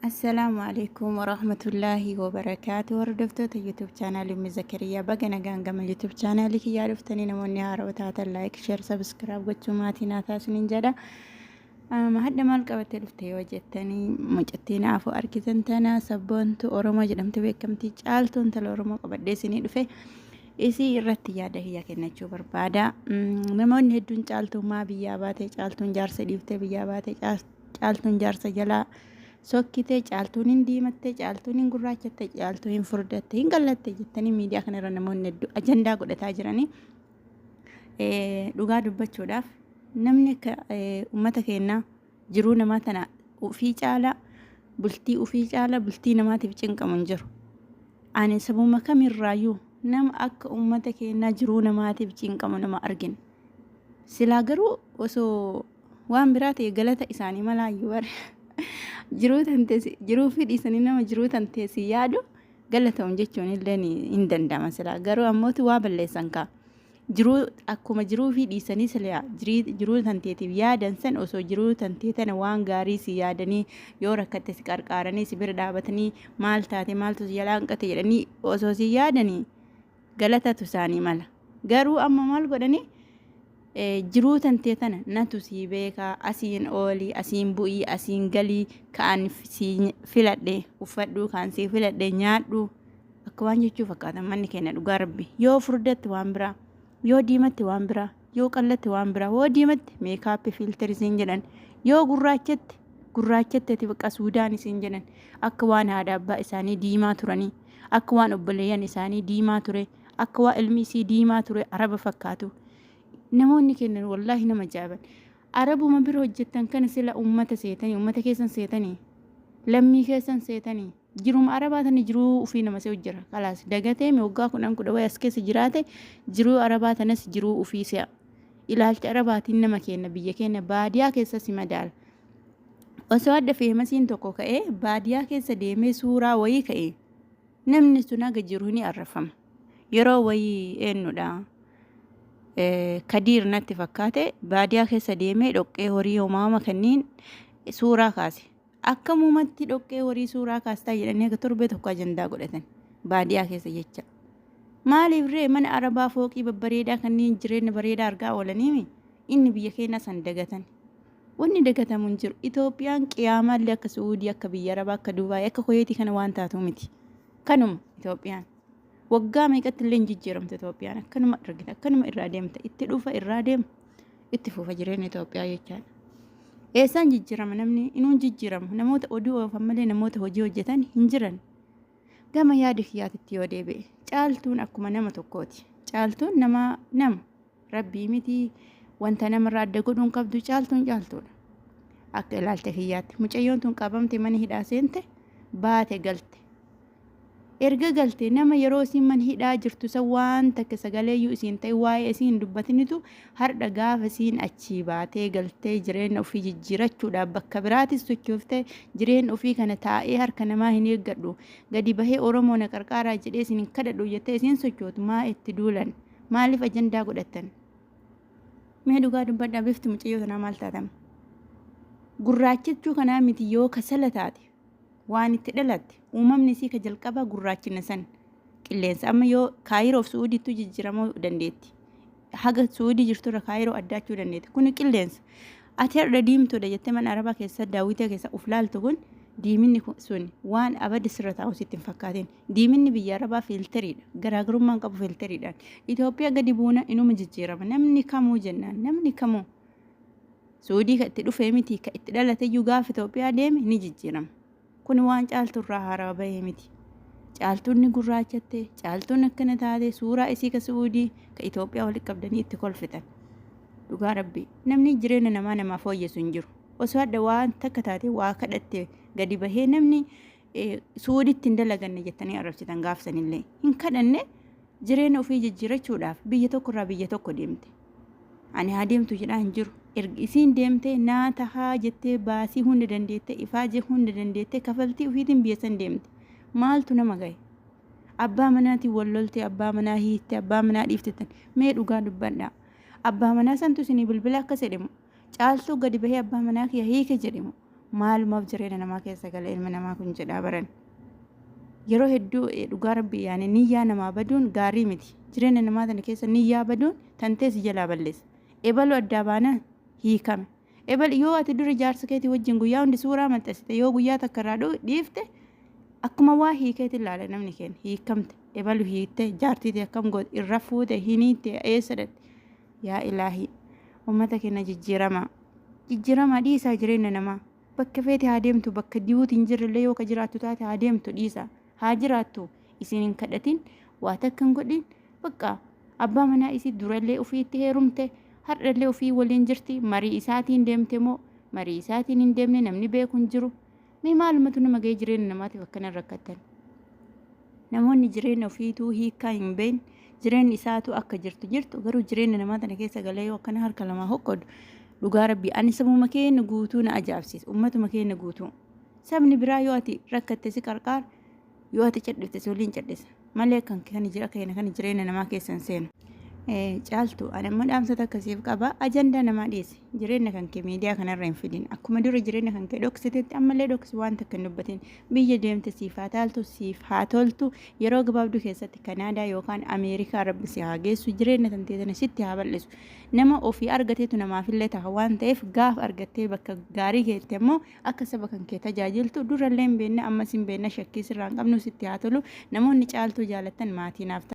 Assalaamu alaikum warahmatullaahi wabarakaatu. Hordoftoota YouTube chaanaalii Ummi Zakariyaa, baga nagaan gama YouTube chaanaalii kiyyaa dhuftanii. Namoonni haarawaa taatan like, share, subscribe gochuu maatii naa taasisaniin jedha. Hadha maal qabattee dhufte yoo jettanii, mucattiin afoo argitan tana sabboontu Oromoo jedhamte beekamtii, Caaltuu intala Oromoo qabadhee isinii dhufe. Isii irratti yaada kiyya kennachuu barbaada. Namoonni hedduun Caaltuun maa biyyaa baate, Caaltuun jaarsa dhiiftee biyyaa baate, Caaltuun jaarsa jalaa sokkite, Caaltuun hin diimatte, Caaltuun hin gurraachatte, Caaltuun hin furdatte, hin qallatte jettanii miidiyaa kanarra namoonni hedduu ajandaa godhataa jiranii. Dhugaa dubbachuudhaaf, namni akka uummata keenyaa jiruu namaa tana ufii caalaa, bultii ufii caalaa bultii namaatiif cinqamu hin jiru. Ani sabuma kamirraayyuu nama akka uummata keenyaa jiruu namaatiif cinqamu nama argine. Silaa garuu osoo waan biraa ta'e galata isaanii malaayyuu bara jiruu tanteesi, jiruu fi dhiisanii nama jiruu tanteesi yaadu galata'uun jechuun illee hin danda'ama. Silaa garuu ammootu waa balleessan kaa. Jiruu akkuma jiruu fi dhiisanii silaa jiruu tanteetiif yaadan san, osoo jiruu tantee tana waan gaarii si yaadanii, yoo rakkatte si qarqaaranii, si bira dhaabatanii, maal taate, maaltu si jalaa hanqate jedhanii osoo si yaadanii galatatu isaanii mala. Garuu amma maal godhanii, jiruu tantee tana natu sii beekaa, asiin oolii, asiin bu'ii, asiin galii, ka'an sii filadhe uffadhuu, ka'an sii filadhe nyaadhuu akka waan jechuu fakkaatan manni keenya. Dhugaa rabbi, yoo furdatte waan biraa, yoo diimatte waan biraa, yoo qallatte waan biraa. Yoo diimatte makeup, filter isiin jedhan, yoo gurraachatte, gurraachatte ati bakka Suudaan isiin jedhan. Akka waan haadha abbaa isaanii diimaa turanii, akka waan obboleeyyan isaanii diimaa ture, akka waan ilmi isii diimaa ture Araba fakkaatu namoonni kennan. Wallaahi nama ajaa'iban. Arabuma bira hojjettan kana sila ummata seetanii, ummata keessan seetanii, lammii keessan seetanii, jiruma Arabaa tana jiruu ufii nama se'u jira. Kalaas dagatee mi waggaa 10 kudha wayi as keessa jiraate, jiruu Arabaa tanas jiruu ufii se'a. Ilaalcha Arabaatiin nama kenna biyya keenya baadiyaa keessa si madaala. Osoo adda feemasiin tokko ka'ee baadiyaa keessa deemee suuraa wayii ka'ee, namni sun haga jiru ni arrafama. Yeroo wayii eenyudha, Kadiir natti fakkaate, baadiyaa keessa deemee dhoqqee horii homaama kanniin suuraa kaase. Akkamumatti dhoqqee horii suuraa kaastaa jedhanii akka torbee tokko ajandaa godhatan baadiyaa keessa jecha. Maaliif ree? Mana Arabaa fooqii babbareedaa kanneen jireenya bareedaa argaa oolaniimi inni biyya keenyaa san dagatan. Wanni dagatamu hin jiru. Itoophiyaan qiyaamaallee akka Su'uudii, akka biyya Arabaa, akka Dubaay, akka Kuweetii kana waan taatu miti. Kanuma Itoophiyaan. Waggaa meeqatti illee hin jijjiiramtu Itoophiyaan. Akkanuma argita, akkanuma irraa deemta, itti dhufa, irraa deema, itti fufa jireenya Itoophiyaa jechaadha. Eessaan jijjiirama? Namni inuun jijjiiramu namoota oduu oofan malee namoota hojii hojjetan hin jiran. Gama yaada kiyyaatitti yoo deebi'e, Caaltuun akkuma nama tokkooti. Caaltuun nama rabbii miti, wanta namarraa adda godhuun qabdu. Caaltuun caaltuudha. Akka ilaalcha kiyyaatti mucayyoon tun qabamte, mana hidhaa seente, baate, galte. Erga galte nama yeroo isiin mana hidhaa jirtu san waan takka sagaleeyyuu isiin ta'e waa'ee isiin hin dubbatinitu har'a gaafa isiin achii baatee galtee jireenya ofii jijjiirachuudhaaf bakka biraatis sochooftee, jireenya ofii kana taa'ee harka namaa hin eeggadhu, gadi bahee Oromoo na qarqaaraa jedhee isin hin kadhadhu jettee isiin sochootu, maa itti duulan? Maaliif ajandaa godhattan? Mee dhugaa dubbadhaa, bifti mucayyoo tanaa maal taatama? Gurraachachuu kanaa miti, yoo kasala taate waan itti dhalatte, uumamni isii ka jalqabaa gurraachina san, qilleensa. Amma yoo Kaayiroof Su'uudittuu jijjiiramuu dandeetti. Haga Su'uudii jirturra Kaayiroo addaachuu dandeetti. Kuni qilleensa. Ati har'a diimtuudha jettee mana Arabaa keessa daawwitee keessa uf laaltu kun, diiminni sun waan abadi sirra taa'u sitti hin fakkaatin. Diiminni biyya Arabaa filteriidha. Garaagarummaan qabu filteriidhaan. Itoophiyaa gadi buuna inuma jijjiirama. Namni kamuu jennaan, namni kamuu. Suudii ka itti dhufee miti, ka itti dhalate iyyuu gaafa Itoophiyaa deeme ni jijjiirama. Kun waan Caalturraa haarawaa bahee miti. Caaltuun ni gurraachatte, Caaltuun akkana taate, suuraa isii ka Suudii ka Itoophiyaa walitti qabdanii itti kolfitan. Dhugaa rabbi, namni jireenya namaa namaaf fooyyessu hin jiru. Osoo adda waan takka taate waa kadhatte gadi bahee, namni Suuditti hin dalaganne jettanii arrabsitan gaafsanillee. Hin kadhanne, jireenya ofii jijjiirachuudhaaf biyya tokkorraa biyya tokko deemte. Ani haa deemtu jedhaa hin jiru. Erga isiin deemtee naa tahaa jettee, baasii hunda dandeettee, ifaajee hunda dandeettee, kafaltii ofiitiin biyya san deemte. Maaltu nama gahe? Abbaa manaatiin wal loltee, abbaa manaa hiitte, abbaa manaa dhiiftettan. Mee dhugaa dubbadhaa. Abbaa manaa santu isinii bilbila akkas jedhemu? Caaltuu gadi bahee abbaa manaa kiyya hiike jedhemu? Maalumaaf jireenya namaa keessa gala ilmi namaa kun jedhaa baran. Yeroo hedduu dhugaa rabbii yaani niyyaa namaa baduun gaarii miti. Jireenya namaa tana keessa niyyaa baduun tantee si jalaa balleessa. Ebalu addaa baana hiikame. Ebal yoo ati dura jaarsa keetii wajjin guyyaa hundi suuraa maxxansite yoo guyyaa takka irraa dhiifte akkuma waa hiikeeti ilaala namni keenya hiikamte ebalu hiikte jaartii tee akkam goote irra fuute hin hiitte eessa dhatte yaa ilaahii ummata keenya jijjiiramaa jijjiiramaa dhiisaa jireenya namaa bakka feete haa deemtu bakka diwuuti hin jirrellee yoo ka jiraattu taate haa deemtu dhiisaa haa jiraattu isin hin kadhatin waa takka hin godhin bakka abbaa manaa isii durallee ofii itti heerumte har'allee ofii waliin jirti marii isaatiin deemte moo marii isaatiin hin deemne namni beeku hin jiru Mee maalumatu nama ga'ee jireenya namaatiif akkana rakkattan? Namoonni jireenya ofiituu hiikkaa hin beekne jireenyi isaatuu akka jirtu jirtu garuu jireenya namaa tana keessa galee yoo akkana harka lamaa hoqqodu dhugaa rabbii ani sabuma keenya guutuu na ajaa'ibsiisa ummatuma keenya guutuu sabni biraa yoo ati rakkatte si qarqaara Yoo ati cadhifte si waliin cadhisa. Malee kan kan jira keena kan jireenya namaa keessa hin seenu. Caaltu ani ammoo dhaamsa takka siif qaba ajandaa namaa dhiisi jireenya kan kee miidiyaa kanarra hin fidin akkuma dura jireenya kan kee dhoksitetti ammallee dhoksi waan takka hin dubbatin biyya deemte siif haa taaltu siif haa toltu yeroo gabaabduu keessatti Kanaadaa yookaan Ameerikaa rabbi si haa geessu jireenya tantee tana sitti haa bal'isu nama ofii argateetu namaafillee taha waan ta'eef gaaf argattee bakka gaarii geette ammoo Akka saba kan kee tajaajiltu durallee hin beekna ammas hin beekna shakkii sirraa hin qabnu sitti haa tolu namoonni caaltuu jaalattan maatii naaf ta'a.